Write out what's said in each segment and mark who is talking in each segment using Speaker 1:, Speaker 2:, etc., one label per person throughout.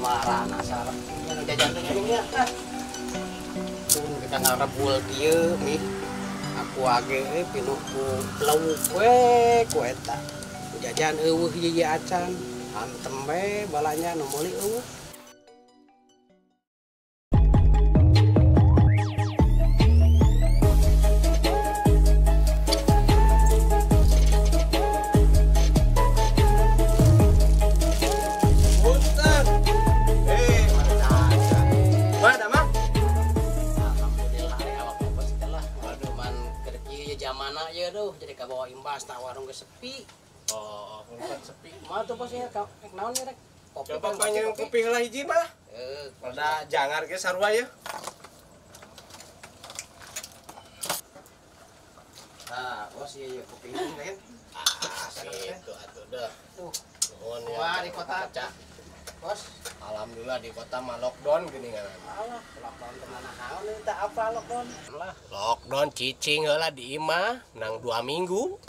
Speaker 1: Suarana sareng nu jajan teh nya. Pun kita ngarebul kieu mih. Aku age pinuh ku lauk we ku eta. Jajan eueuh ieu acan. Antem we balanya nu meuli eueuh. Jadi kabawa imbas tak warung ke sepi.
Speaker 2: Oh, bukan sepi.
Speaker 1: Mah tuh bos ya, naon ya rek? Kopi.
Speaker 2: Coba panjang kopi lah hiji mah. Rada jangar ge sarua ya.
Speaker 1: Nah, bos ieu kopi ini kan.
Speaker 2: Ah, gitu atuh dah.
Speaker 1: Tuh.
Speaker 2: Nuhun ya.
Speaker 1: Wah, di kota. Bos,
Speaker 2: alhamdulillah di kota mah lockdown gini kan.
Speaker 1: Alah, lockdown kemana naon teh apa lockdown?
Speaker 2: Lah, lockdown cicing heula di imah nang 2 minggu.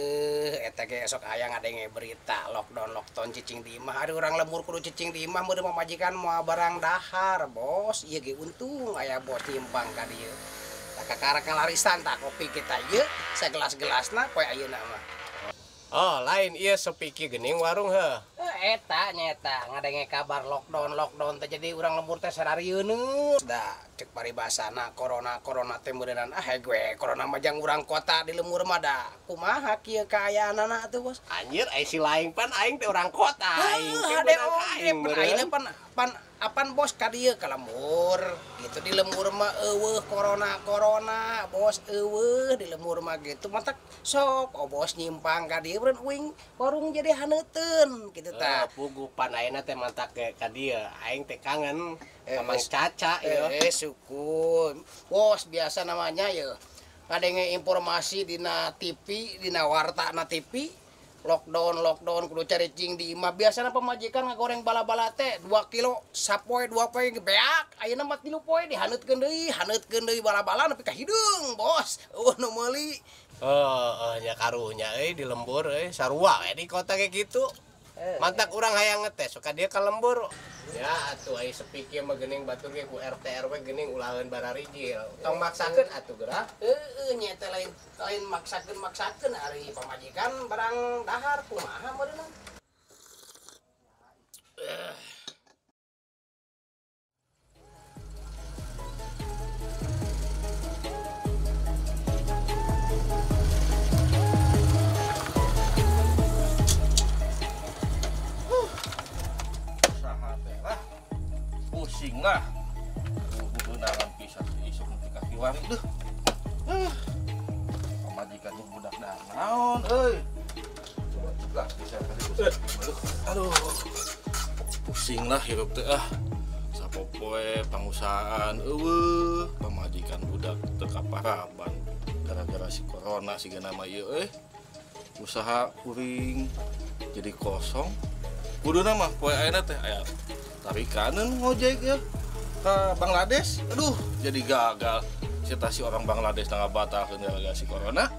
Speaker 1: Eta ge esok aya ngadenge berita lockdown lockdown cicing di imah. Ada urang lembur kudu cicing di imah meureun pamajikan moal barang dahar, bos. Ieu ge untung aya bos nyimpang ka dieu. Tah kakara kalarisan tah kopi kita ieu sagelas-gelasna poe ayeuna mah.
Speaker 2: Oh, lain iya sepi kieu geuning warung heuh.
Speaker 1: Eta nyeta ngadenge kabar lockdown lockdown teh jadi urang lembur teh sararieun. Da cek paribasana corona corona teh meureunnan ah gue corona mah jang urang kota di lembur mah da kumaha kieu kaayaanana atuh bos.
Speaker 2: Anjir ai si laing pan aing teh urang kota aing teh
Speaker 1: aing aing pan pan apan bos ka dieu ka lembur gitu di lembur mah eueuh corona corona bos eueuh di lembur mah gitu matak sok oh bos nyimpang ka dieu meureun uing warung jadi haneuteun gitu tah.
Speaker 2: Puguh pan ayeuna teh mantak ka dieu aing teh kangen ka Mang Caca ieu.
Speaker 1: Syukur. Bos biasa namanya ya ngadenge informasi dina TV dina warta na TV lockdown lockdown kudu caricing di imah biasana pamajikan ngagoreng bala-bala teh 2 kilo sapoe 2 poe beak ayeuna mah 3 poe dihaneutkeun deui haneutkeun deui bala-bala nepi ka hideung bos eueuh nu meuli.
Speaker 2: Heeh nya karunya euy di lembur euy sarua we di kota kayak gitu. Mantak urang hayang ngetes suka dia ka lembur. Ya atuh ai sepi kieu mah geuning batur ge ku RT RW geuning ulaheun bararijil. Tong maksakeun atuh geura.
Speaker 1: Heueuh nya teh lain lain maksakeun maksakeun ari pamajikan barang dahar kumaha meureunna.
Speaker 3: Pusing lah, beunangan pisan isuk nepi ka kiwari deuh. Pamajikan jeung budak naon euy. Coba lah bisa kali. Aduh. Pusing lah hirup teh ah. Sapopoe pangusahaan eueuh, pamajikan budak teu kaparaban gara-gara si corona sigana mah ieu euy. Usaha kuring jadi kosong. Kuduna mah poe ayeuna teh aya tarikaneun ngojek ya ke Bangladesh. Aduh, jadi gagal. Si orang Bangladesh tangga batalkeun gara-gara si corona.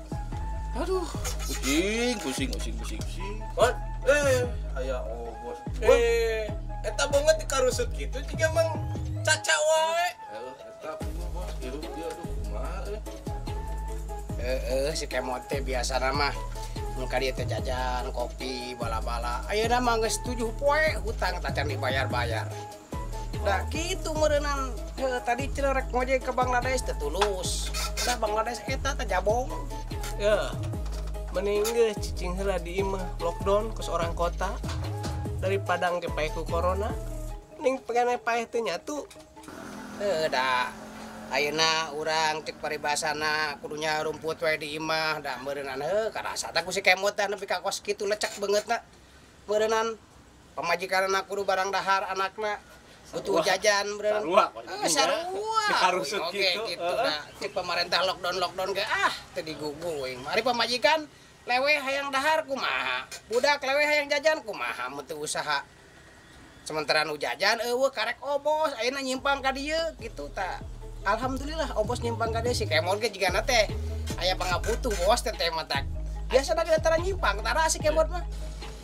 Speaker 3: Aduh, pusing, pusing, pusing, pusing, pusing.
Speaker 2: What?
Speaker 3: Aya oh bos.
Speaker 2: Eta banget dikarusut gitu jiga Mang Caca wae.
Speaker 3: Eta bos, hirup dia aduh kumaha euy.
Speaker 1: Si kemot teh biasana mah mun ka dieu teh jajan kopi bala-bala. Ayeuna mah geus 7 poe hutang tacan dibayar-bayar. Da kitu meureunan tadi cenah rek ngojek ke Bangladesh teh tulus. Da Bangladesh eta teh jabong.
Speaker 2: Ya. Mending geus cicing heula di imah lockdown kos orang kota daripada engke paeh ku corona. Mending pengen paeh teh nyatu.
Speaker 1: Da ayeuna urang cek paribasana kudunya rumput we di imah da meureunnan heuh karasa tah ku si kemot teh nepi ka kos kitu lecek beungeutna. Meureunnan pamajikanna kudu barang dahar anakna butuh jajan meureun.
Speaker 2: Sarua
Speaker 1: sarua.
Speaker 2: Dikarusut
Speaker 1: oke
Speaker 2: gitu.
Speaker 1: Da cek pemerintah lockdown lockdown ge ah teu digugu euy. Ari pamajikan lewe hayang dahar kumaha? Budak lewe hayang jajan kumaha mun teu usaha. Sementara nu jajan eueuh karek obos ayeuna nyimpang ka dieu kitu tah. Alhamdulillah obos nyimpang ka dieu si kemon ge jigana teh aya pangabutuh bos teh teh matak. Biasana ge tara nyimpang tara si kemon mah.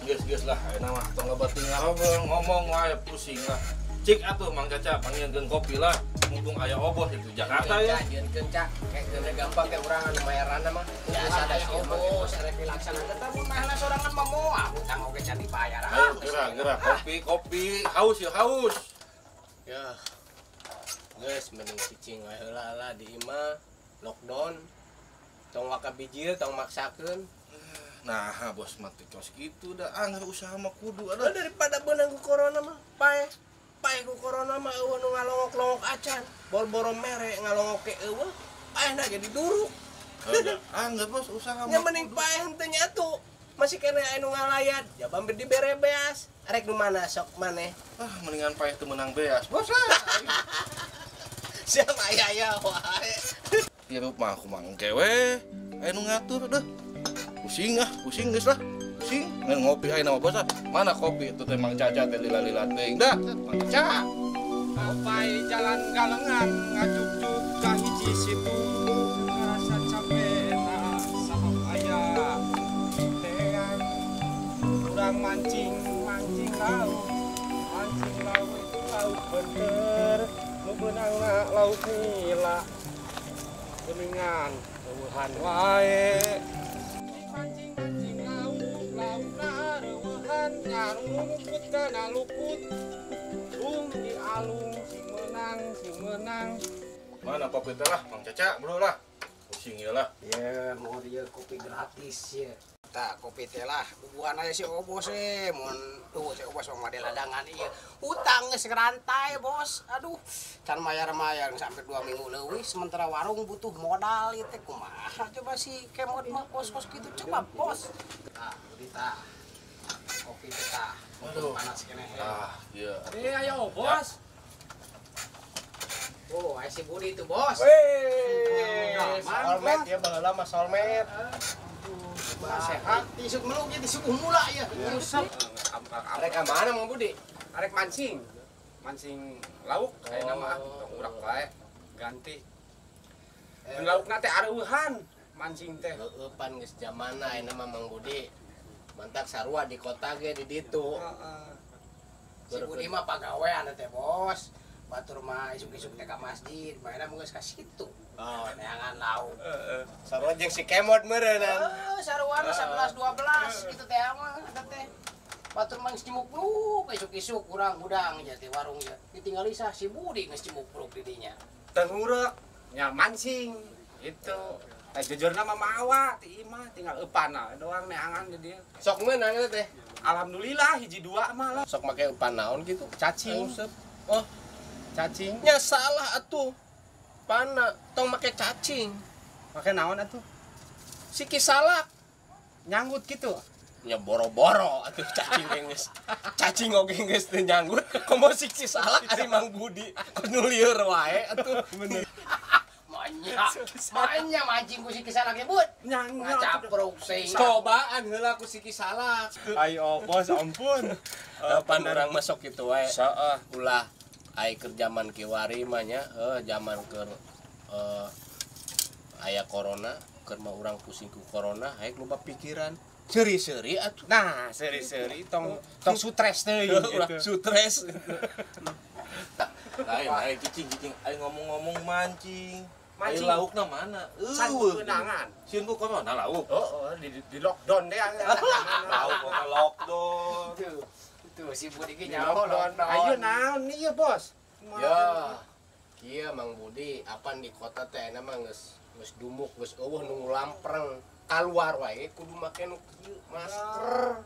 Speaker 3: Geus-geus lah ayeuna mah tong loba tinggal ngomong wae pusing lah. Cik atuh Mang Caca pangieunkeun kopi lah. Mumpung aya obos itu Jakarta ya.
Speaker 2: Jieunkeun Cak, kayak gampang kayak urang anu mayaranna mah. Biasa da sih
Speaker 1: obos rek dilaksanakeun teh mun mahna sorangan mah moal hutang oge can dibayar.
Speaker 3: Ayo gerak kopi haus ya haus.
Speaker 2: Ya. Geus mending cicing we heula lah di imah lockdown. Tong waka bijil tong maksakeun.
Speaker 3: Nah, bos mati kos gitu dah anggar usaha mah kudu ada
Speaker 2: daripada beunang ku corona mah paeh. Paeh ku corona mah eueuh nu ngalongok-longok acan. Boro-boro mere ngalongok ke eueuh, paehna ge diduruk.
Speaker 3: Anggar bos usaha mah.
Speaker 2: Nya mending paeh henteu nyatu. Masih kene aya nu ngalayat, jaba dibere beas. Arek nu mana sok maneh?
Speaker 3: Ah, mendingan paeh teu meunang beas, bos lah.
Speaker 2: Siap aya-aya wae.
Speaker 3: Hirup mah aku mah engke we. Aya nu ngatur deh. Pusing ah, pusing geus lah. Pusing. Ngan ngopi aya nama bos ah. Mana kopi itu teh Mang Caca teh lila-lila teuing dah. Mang Caca.
Speaker 4: Opai jalan galengan ngajuk-juk ka hiji situ. Ngarasa capek sabab aya tean. Urang mancing, mancing laut. Mancing laut, laut bener. Nu beunangna laut nila. Geningan leuwehan wae. Mancing-mancing laut, lautna reueuhan, nyarungkut kana lukut. Lung dialung sing meunang, sing meunang.
Speaker 3: Mana kopi teh lah, Mang Caca, bro lah. Pusing ieu lah.
Speaker 1: Ya, mau dia kopi gratis ya. Tah kopi teh lah, bubuhan aja si obos mun tuh si obos mah ladangan ieu. Hutang geus ngerantai, bos. Aduh, can mayar-mayar sampai 2 minggu leuwih sementara warung butuh modal ieu teh kumaha coba si Kemod mah kos-kos gitu coba, bos. Tah, budi tah. Kopi teh tah. Aduh, panas keneh.
Speaker 3: Ah, iya.
Speaker 4: Ayo, bos.
Speaker 1: Oh, ayo si Budi itu, bos.
Speaker 2: Weh, solmet ya baheula mah solmet.
Speaker 1: Sehat, isuk meluk ya disuguh mula ya.
Speaker 4: Usap.
Speaker 2: Arek ka mana Mang Budi?
Speaker 4: Arek mancing. Mancing lauk kayakna mah tong urak wae ganti. Laukna teh areuhan mancing teh.
Speaker 2: Heueuh pan geus jamanna ayeuna mah Mang Budi. Mantak sarua di kota ge di ditu.
Speaker 4: Heeh.
Speaker 1: Si Budi mah pagawean teh, bos. Batur mah isuk-isuk teh ka masjid, bae mah geus ka situ.
Speaker 2: Oh,
Speaker 1: neangan lauk.
Speaker 2: Heeh. Sarua jeung si Kemod meureunnan.
Speaker 1: Heeh, saruana 11 12 gitu teh mah eta teh. Batur mah geus cimukluk isuk-isuk urang hudang nya teh warung nya. Ditinggali sah si Budi geus cimukluk di dinya.
Speaker 4: Teu ngurek nya mancing itu. Teh jujurna mah mawa ti imah tinggal eupanna doang neangan di dieu.
Speaker 2: Sok meunang eta teh.
Speaker 4: Alhamdulillah hiji dua mah lah.
Speaker 2: Sok make eupan naon gitu?
Speaker 4: Cacing.
Speaker 2: Oh,
Speaker 4: cacing.
Speaker 2: Nya salah atuh. Pana tong make cacing.
Speaker 4: Make naon atuh?
Speaker 2: Siki salak.
Speaker 4: Nyanggut gitu.
Speaker 2: Nya boro-boro atuh cacing ge geus. Cacing oge geus teu nyanggut. Komo siki salak ari Mang Budi. Kudu lieur wae atuh.
Speaker 4: Bener.
Speaker 1: Manya mancing ku siki salak ge, Bud.
Speaker 4: Nyanggut.
Speaker 1: Ngacapruk sing.
Speaker 2: Cobaan heula ku siki salak.
Speaker 4: Ayo bos ampun.
Speaker 2: Pan urang mah sok kitu wae.
Speaker 4: Heeh.
Speaker 2: Ulah ai keur jaman kiwari mah nya, heuh jaman keur aya corona, keur mah urang pusing ku corona, haek loba pikiran. Seuri-seuri atuh.
Speaker 4: Nah, seuri-seuri tong tong stres teuing
Speaker 2: ulah
Speaker 4: gitu.
Speaker 2: Stres.
Speaker 3: Lain, lain cicing-cicing aing ngomong-ngomong mancing.
Speaker 4: Mancing.
Speaker 3: Aing laukna mana?
Speaker 4: Can
Speaker 3: Eueuh.
Speaker 4: keunangan.
Speaker 3: Sieun ku corona lauk.
Speaker 4: Oh, di lockdown deh.
Speaker 3: Lauk kok lockdown.
Speaker 1: Tuh. Tuh si Budi ge nyaho lockdown.
Speaker 4: Ayo naon ieu, Bos?
Speaker 2: Ya. Kieu Mang Budi, apan di kota teh ayeuna mah geus geus dumuk, geus eueuh nu lampreng. Kaluar wae kudu make nu kieu masker.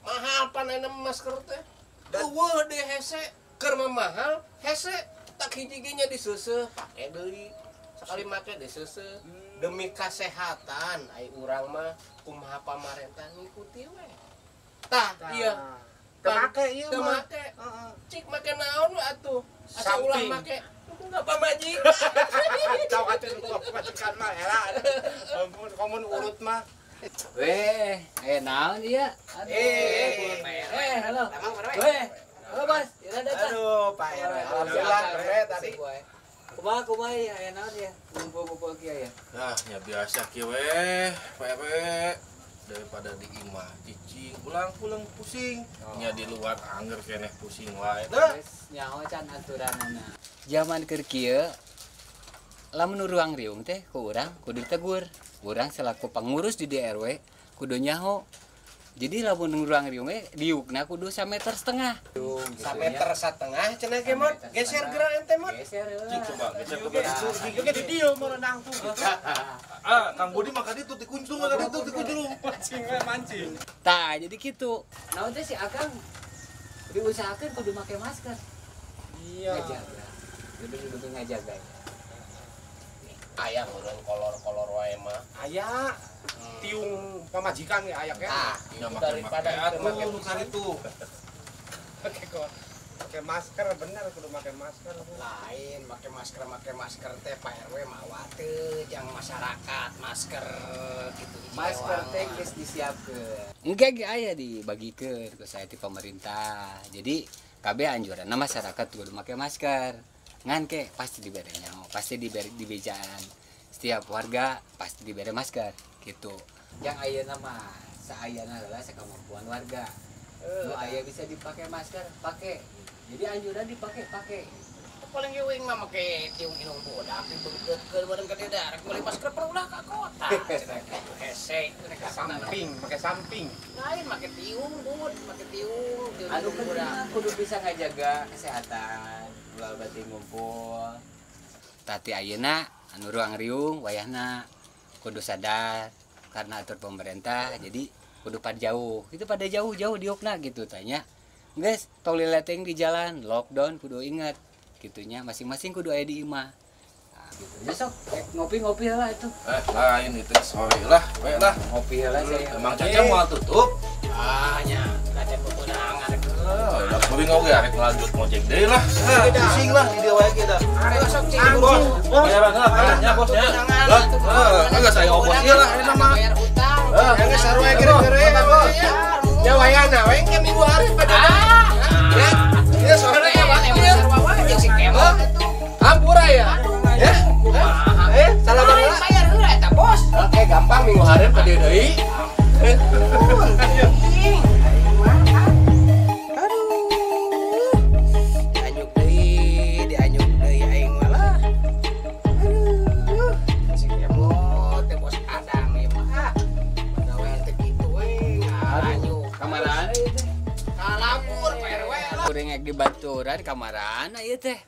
Speaker 2: Mahal pan ayeuna masker teh. Eueuh deh hese, keur mah mahal, hese tak hiji ge nya diseuseuh, pake deui. Sakali make diseuseuh. Demi kasehatan ai urang mah kumaha pamarentah ngikuti we. Tah, iya.
Speaker 4: Teu make ieu
Speaker 2: Teu
Speaker 4: mah.
Speaker 2: make.
Speaker 4: Heeh.
Speaker 2: Cik make naon we atuh? Asa ulah
Speaker 4: Samping.
Speaker 2: make. Enggak pamajikan.
Speaker 4: Tahu atuh nu pamajikan mah era. Ampun, komun urut mah.
Speaker 5: Weh, naon ieu? Aduh. Halo. Weh, halo Bos. Ira datang.
Speaker 4: Aduh, Pak RW. Alhamdulillah, RW tadi.
Speaker 5: Kumaha kumaha ya, aya naon ya? Ngumpul-ngumpul kieu ya.
Speaker 3: Nah, ya biasa kieu we, Pak RW. Daripada di imah cicing pulang-pulang pusing. Nya di luar angger keneh pusing wae.
Speaker 5: Geus nyaho can aturanana. Zaman keur kieu lamun ruang riung teh ku urang kudu ditegur. Urang selaku pengurus di DRW kudu nyaho. Jadi lamun ruang riung ge diukna kudu 1,5 meter.
Speaker 2: 1,5 meter cenah ge Mot. Geser geura ente Mot.
Speaker 5: Geser
Speaker 3: Cik coba geser ke ditu.
Speaker 4: Ge di dieu merenang tuh gitu.
Speaker 3: Ah, Kang Budi mah ka ditu dikuncung ka ditu dikuncung.
Speaker 4: Mancing we mancing.
Speaker 5: Tah, jadi kitu. Naon teh si Akang diusahakeun kudu make masker.
Speaker 4: Iya.
Speaker 5: Ngajaga. Kudu ngajaga.
Speaker 2: Aya meureun kolor-kolor wae mah.
Speaker 4: Aya tiung pamajikan ge aya ge.
Speaker 2: Ah,
Speaker 3: Ya
Speaker 2: itu
Speaker 3: make
Speaker 2: daripada
Speaker 3: make
Speaker 2: itu make
Speaker 3: atuh nu karitu.
Speaker 4: Pakai kok. Pakai masker bener kudu pakai masker.
Speaker 1: Lain make masker teh Pak RW mawa teu jang masyarakat masker gitu.
Speaker 5: Masker teh geus disiapkeun. Engke ge aya dibagikeun ku saya ti pemerintah. Jadi kabeh anjuranna masyarakat kudu make masker. Ngan ke pasti dibere nyaho, pasti dibere dibejaan. Setiap warga pasti dibere masker gitu. Yang ayeuna mah saayana heula sakemampuan warga. Nu aya bisa dipakai masker, pakai. Jadi anjuran dipakai, pakai.
Speaker 1: Paling ge uing mah make tiung indung budak dibeungkeutkeun bareng ka dieu rek meuli masker perulah ka kota. Cenah kitu hese rek
Speaker 4: Samping, pakai samping.
Speaker 1: Lain make tiung bud, make tiung, tiung
Speaker 5: Anu
Speaker 1: indung budak.
Speaker 5: penting kudu bisa ngajaga kesehatan, ulah bati ngumpul. Tati ayeuna anu ruang riung wayahna kudu sadar karena atur pemerintah jadi kudu pada jauh. Itu pada jauh-jauh diukna gitu tanya. Geus tong lileteng di jalan, lockdown kudu ingat gitunya masing-masing kudu aya di imah. Nah, gitu. Ya sok ngopi-ngopi lah itu.
Speaker 3: Lain itu sore lah, we lah.
Speaker 5: Ngopi lah saya.
Speaker 3: Emang Caca mau tutup?
Speaker 1: Ah nya, kaca bebenangan.
Speaker 3: Oh, lah kuring oge arek lanjut ngojek deui lah. Ah, pusing lah di dieu wae ge dah.
Speaker 1: Sok cing.
Speaker 3: Bos, bayaran lah, nya bos nya. Lah, enggak saya obos ieu lah ini mah.
Speaker 1: Bayar hutang.
Speaker 2: Geus sarua gere-gere bos. Ya wayana we engke minggu hari pada. Ya. Ya sore ya waktu ya.
Speaker 1: Jeung si Kemot itu.
Speaker 2: Hampura ya. Ya. Salah
Speaker 1: Lain
Speaker 2: banget.
Speaker 1: bayar heula eta bos.
Speaker 2: Oke, gampang minggu hari pada deui.
Speaker 1: Aduh. Dianyuk deui aing mah lah. Aduh. Si Kemot teh bos Adang ieu mah ah. Pagawean teh kitu we nganyuk.
Speaker 5: Kamarana ieu teh?
Speaker 1: Kalabur Pak RW lah.
Speaker 5: Kuring ek dibaturan kamarana ieu teh?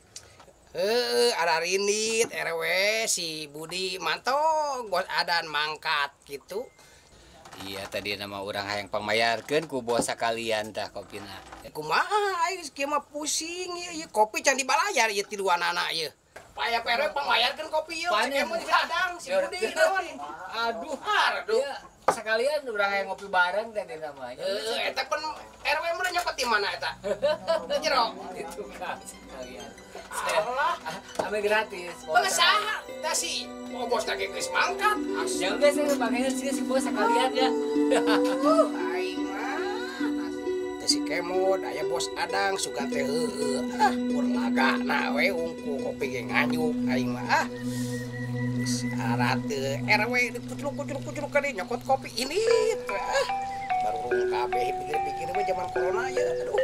Speaker 1: Heeh, ararinit RW si Budi mantog bos Adan mangkat gitu.
Speaker 5: Iya tadi nama urang hayang pangmayarkeun ku bos sakalian tah kopina.
Speaker 1: Kumaha aing geus kieu mah pusing ieu ieu kopi can dibalayar ieu tiluanana ieu. Paya Pak RW pangmayarkeun kopi ieu si Kemot si Adang si Budi naon.
Speaker 5: Aduh,
Speaker 1: Aduh.
Speaker 5: iya, sekalian urang hayang ngopi bareng tadi namanya.
Speaker 1: Heeh, eta pun RW mah nyokot di mana eta? Di jero.
Speaker 5: Itu kan sekalian.
Speaker 1: Alah,
Speaker 5: Ame gratis.
Speaker 1: bang saha tah si oh bos lagi geus mangkat.
Speaker 5: Ya udah saya pakainya sih si bos sekalian ya.
Speaker 1: Aing mah. Teh si Kemot aya bos Adang sugan teh heueuh. Ah, pur lagana we ungku kopi ge nganyuk aing mah ah. Si arate RW dikucluk-kucluk-kucluk ka dieu nyokot kopi ini ah. Baru kabeh pikir-pikir we zaman corona ya aduh.